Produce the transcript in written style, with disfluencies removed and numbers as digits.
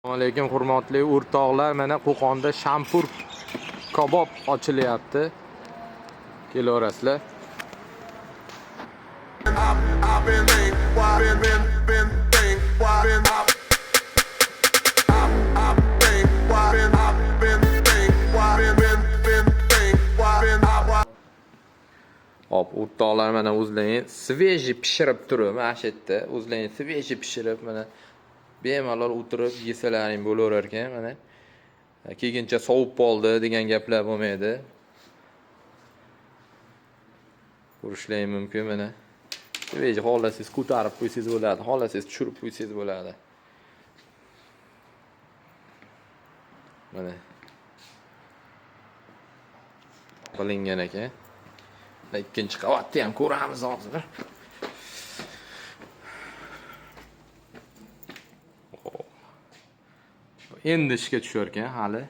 Assalomu alaykum, hurmatli o'rtoqlar. Mana Qo'qonda Shampur kabob ochilyapti. Kelaverasizlar. I've been been been been been been been I've been been I've been been been been been been been I've Hop, o'rtoqlar, mana o'zlaring свежий pishirib turib, mana shu yerda o'zlaring свежий pishirib, mana bemalol o'tirib yesalaring bo'laverar ekan, mana. Keyincha sovib qoldi degan gaplar bo'lmaydi. Ko'rishlaring mumkin mana. Свежий xohlasangiz ko'tarib qo'ysangiz bo'ladi, xohlasangiz tushirib qo'ysangiz bo'ladi. Mana. Qilingan ekan. Ikkinchi qavatni ham ko'ramiz hozir. Endi ishga tushar ekan hali.